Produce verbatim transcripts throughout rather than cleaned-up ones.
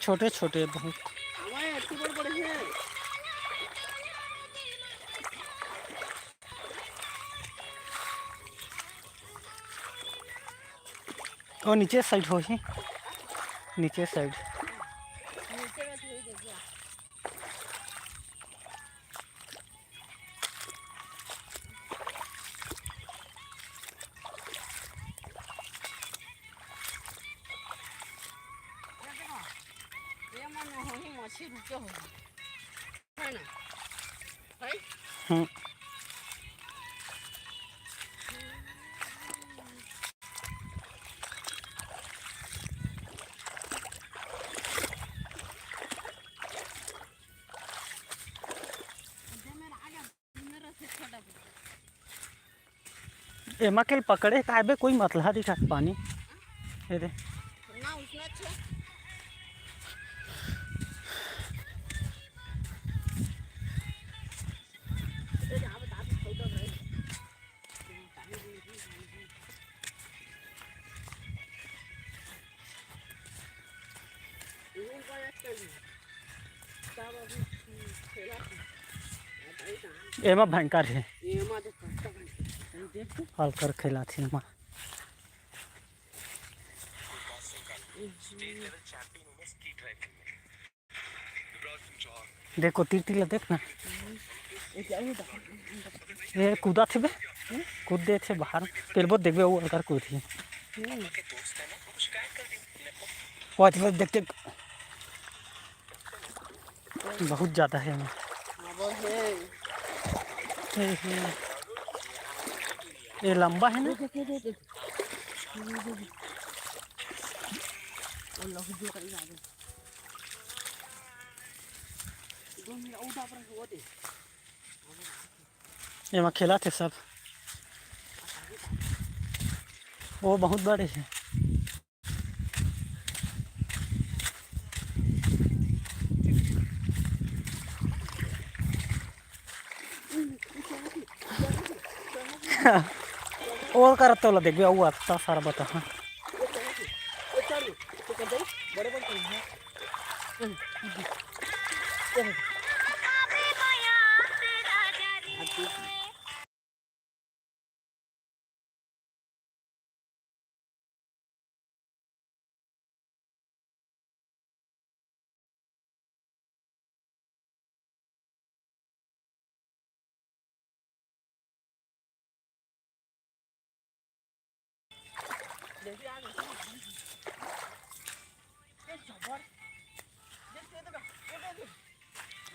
छोटे छोटे बहुत। और नीचे साइड होही, नीचे साइड। हम्म। एमा के पकड़े का बे, कोई मतला दिखत पानी। ये दे। एमा भयंकर हे। हल्कर खेलाथे एमा। देखो, तीर तीर ला देख ना। ए, कूदा थे बे। कूद दे थे बाहर। पेलबो देखबे, वो अलकर कूद ही। वो देख, देख, देख। बहुत ज्यादा है एमा। हे, हे। ये लंबा है ना? एमा खेलत हे सब। वो बहुत बड़े हे। और करत तोला देखबे, अउ अत्ता सारा बता, हाँ।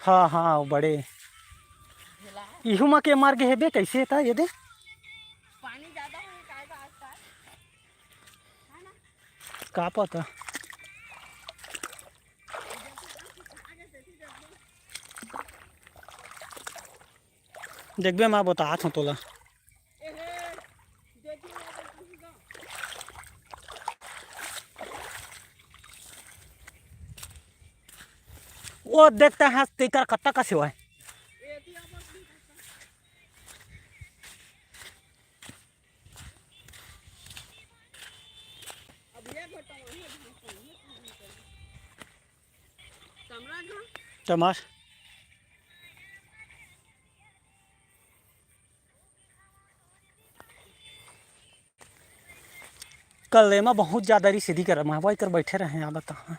हाँ, हाँ, वो बड़े। इहू मा के मार गे हे बे, कैसे था ये दे? पानी ज्यादा होने का आएगा आसपास, है ना? का पता। देखबे, मैं बतात हूँ तोला। वो देखता है, तेकर कत्ता का सिवाय। टमाटर। कल एमा बहुत ज्यादा रिस इदी कर, मैं वही कर बैठे रहे, आप बता।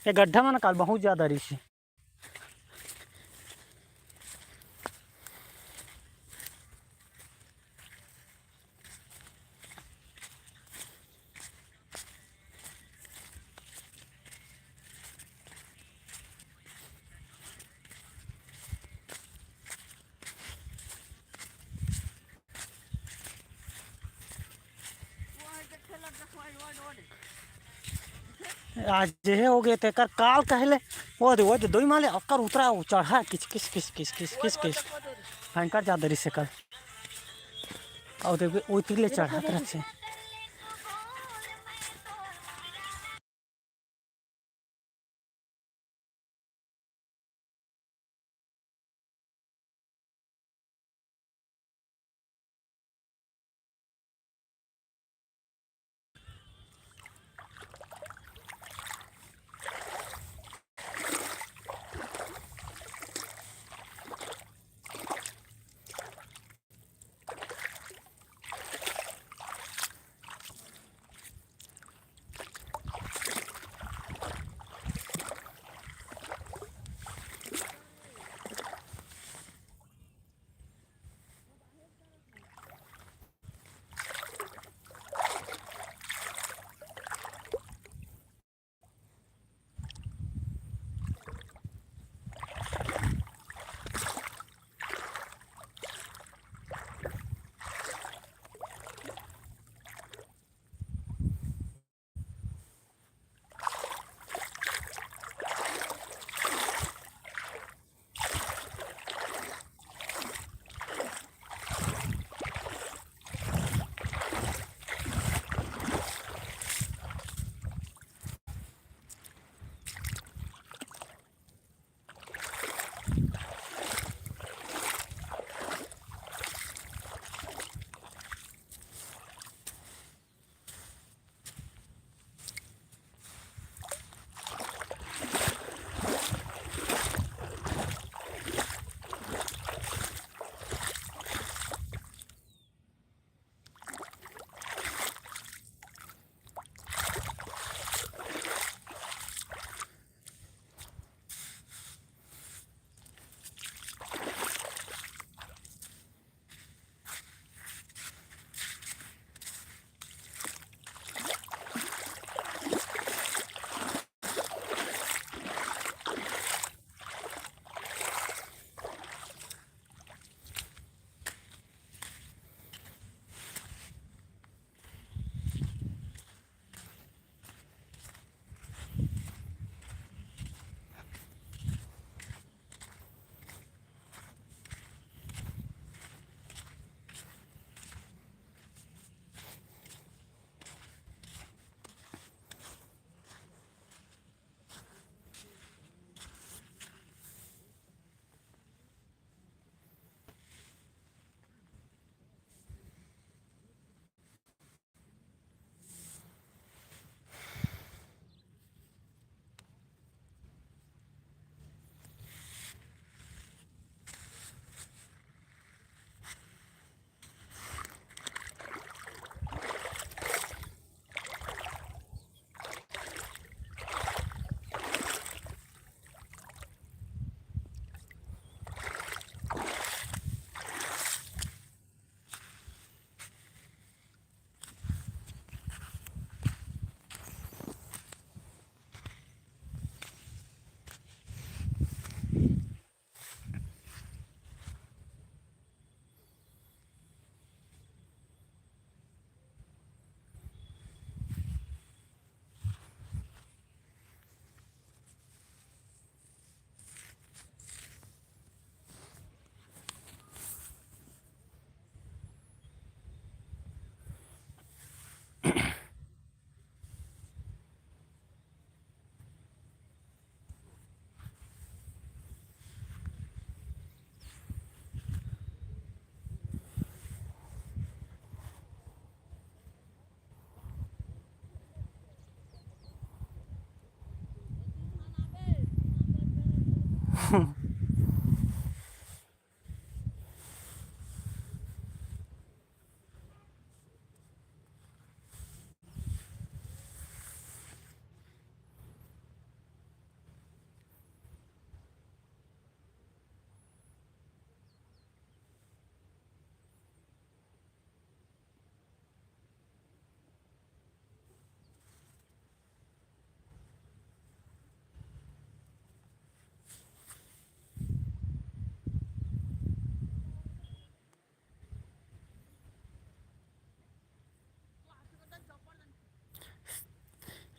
ये गड्ढा मन काल बहुत ज्यादा रिस हे। आज जे हे हो गे तेकर काल कहले, वो दे, वो दे, दोई माले ओकर उतरा, वो चढ़ा, किच, किच, किच। भयंकर जादा रिस हे कल। अउ देखबे, ओती ले चढ़त रथे।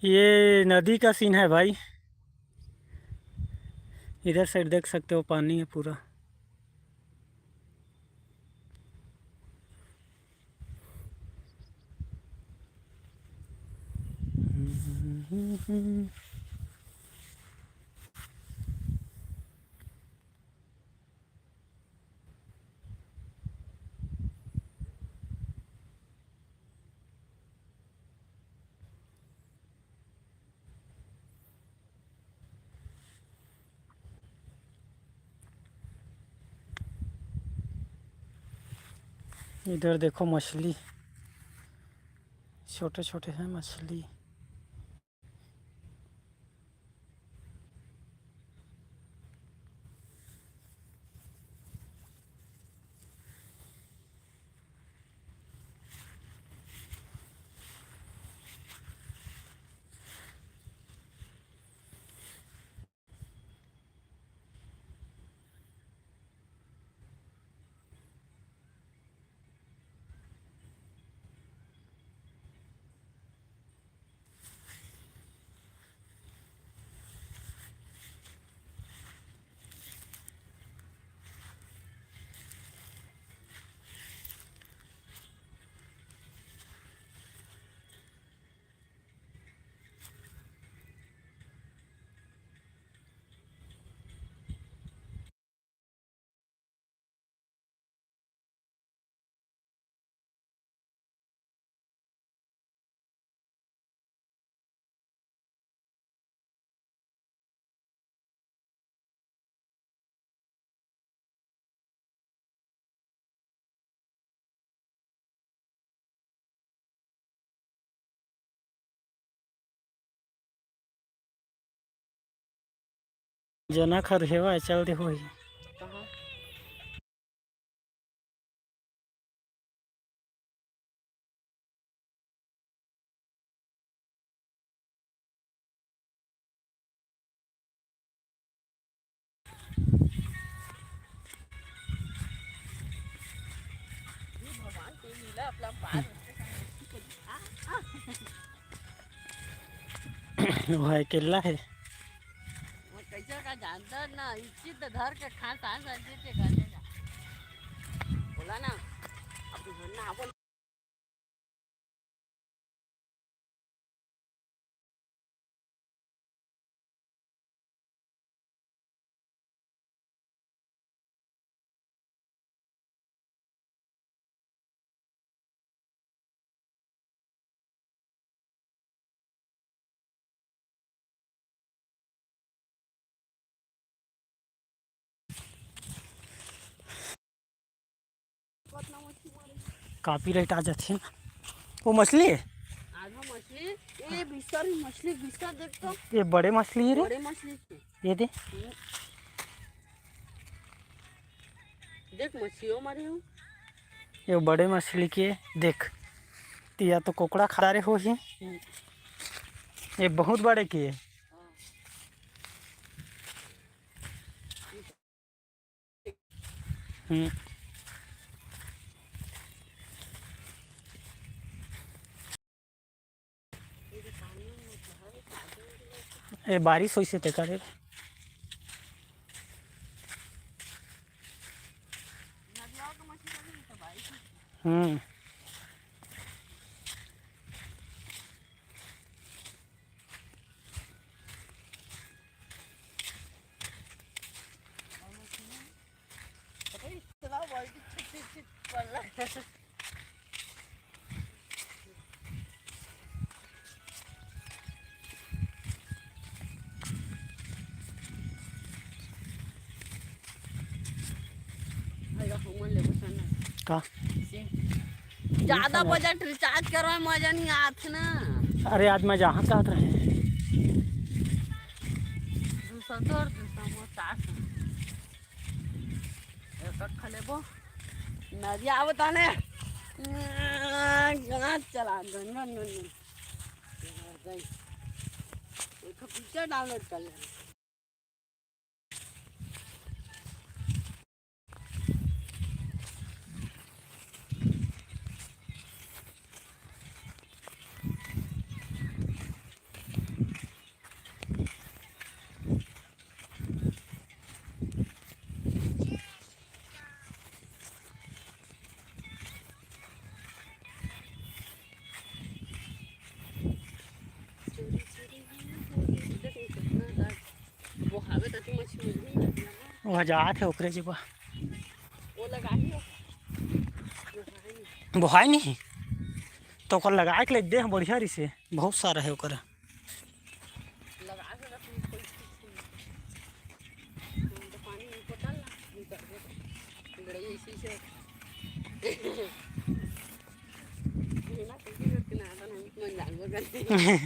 ये नदी का सीन है भाई, इधर साइड देख सकते हो, पानी है पूरा। इधर देखो मछली, छोटे छोटे हैं मछली। जनक हर हेवय, चल दे होही। भाई केला है। वो कैसे का जानता ना, इच्छित धर के खा, सांस अंजित के गाने का। बोला ना, अब घर ना बोल। कॉपीराइट आ जाथे ना। वो मछली है? आधा मछली, ये बिस्तर ही मछली, बिस्तर देख तो। ये बड़े मछली है रे। बड़े मछली के। ये दे। हम्म। देख मछलियों मारे हो। ये बड़े मछली के देख। तिया तो कोकड़ा खा रहे हो ही। हम्म। ये बहुत बड़े के। हाँ। हम्म। ए, बारिश होइसे ते करे। हम्म। का? ज्यादा बजट रिचार्ज करवा मजा नहीं आत ना। अरे आज मैं जहाँ का रहे। दो सौ तो और दो सौ वो चार सौ। एक खा लेबो। नदिया आवत आने। गंगा चला, गंगा, गंगा। एक पिक्चर डाउनलोड कर ले। वो जात हे ओकरे जेबा। वो लगाही हो। बोहाय नहीं। तो ओकर लगाए के ले दे, बढ़िया रिसे, बहुत सारा हे ओकर। लगा के रख, कोई चीज नहीं। हम तो पानी इनको डालना, निकल गए। गड़े इसी से। बिना किसी को किनारा नहीं, मन जानवर करते हैं।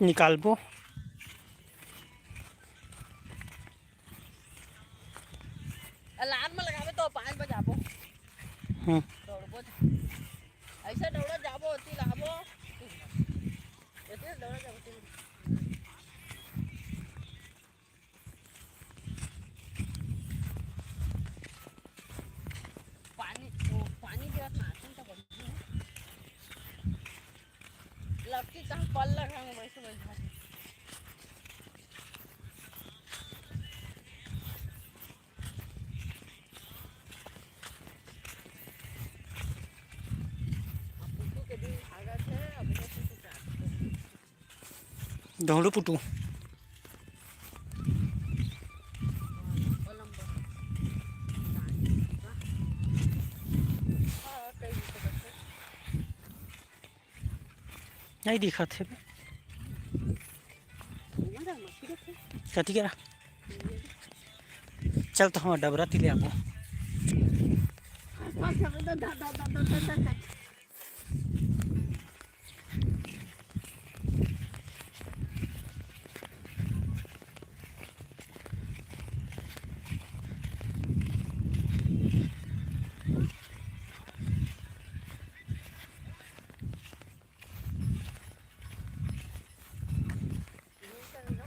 निकालबो। अलार्म लगाबे तो पाँच बजे आबो। हम्म। दौड़बो। ऐसा दौड़ा जाबो, ओती लाबो। एते दौड़ा जाबो, ओती। पानी, वो पानी के बाद नाचन तो बढ़िया है। लड़की कहाँ पल लगा है, वैसे वैसे। अब पुतू के दिन भागत है, अब वो पुतू का। दौड़ो पुटू। नहीं दिखत हे बे। कथी करा? चल तो हम डबरा तिले आबो।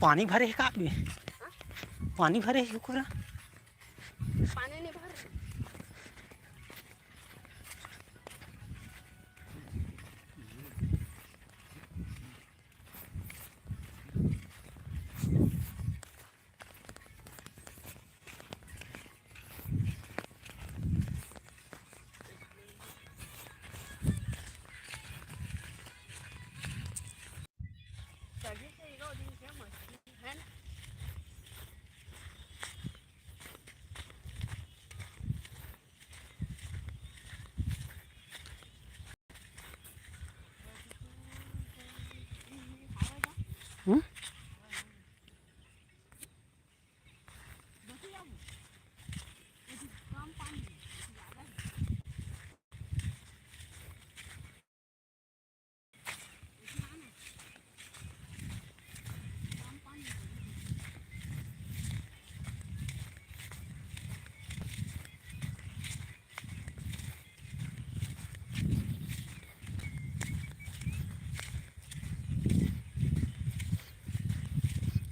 पानी भरे हे का बे? पानी भरे हे ओकरा? पानी नहीं भर।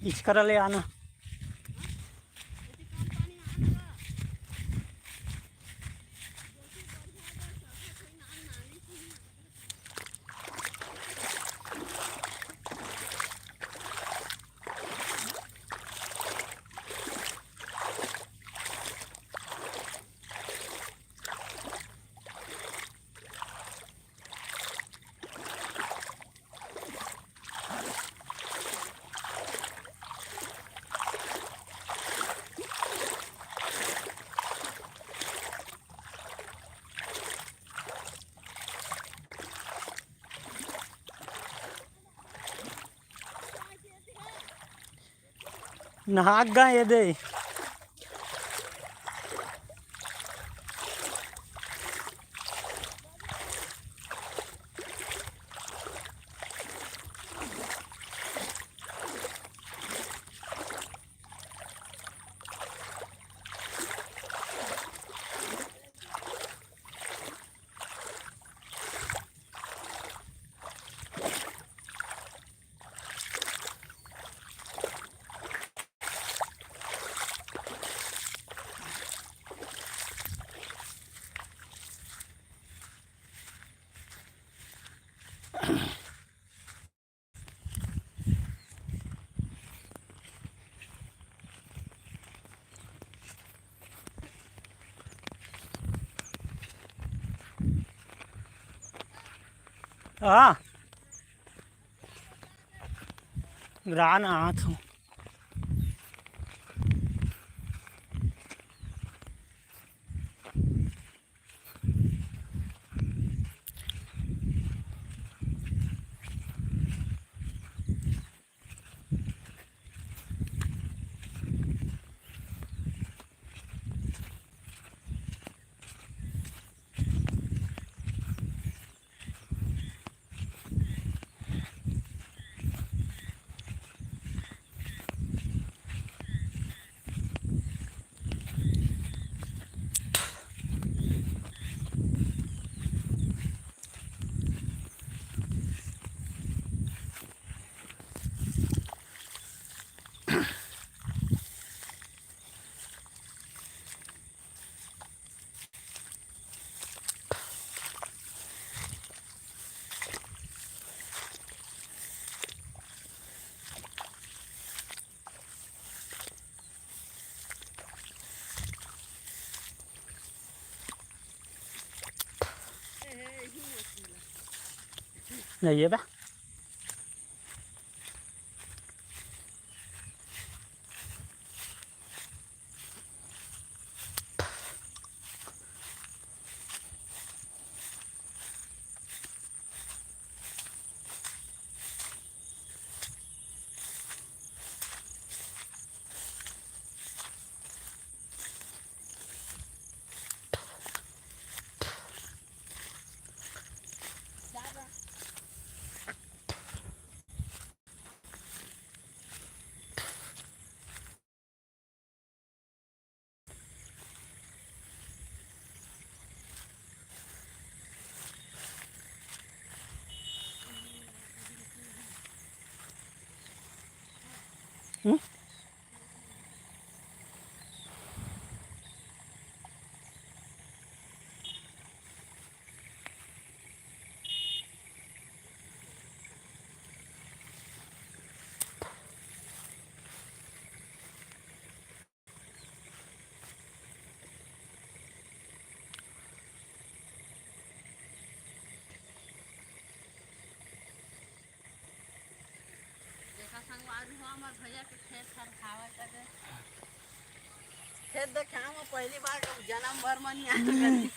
इचकरा ले आना। नहा गा ये दे। हाँ, रान आत हूँ। नहीं, ये बा। देखा संगवारी हो, हमर भैया के खेत हर खावत हे। खेत देखे हम पहली बार, जन्म भर म नहीं आए कभी।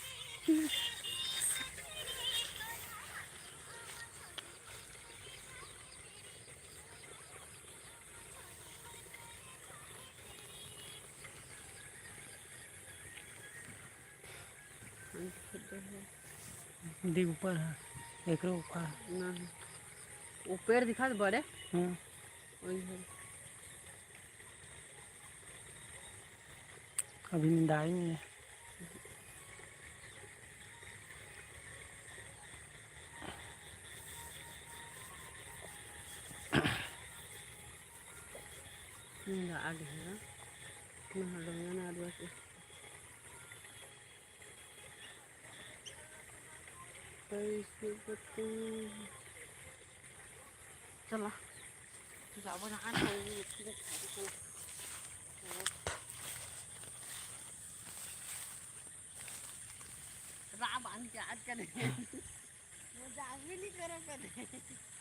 देख ऊपर है, एकरो ऊपर। ना है। वो पेड़ दिखा दे बड़े। हम्म। वही है। अभी निंदाई नहीं है। निंदा आ गया है ना। नहा लो, नहा लो। कैसे बताऊं? चला, जाबो ना, तो ये चीज़ खा के चला। राम आन के आज कने। वो जाबे नहीं करो कने।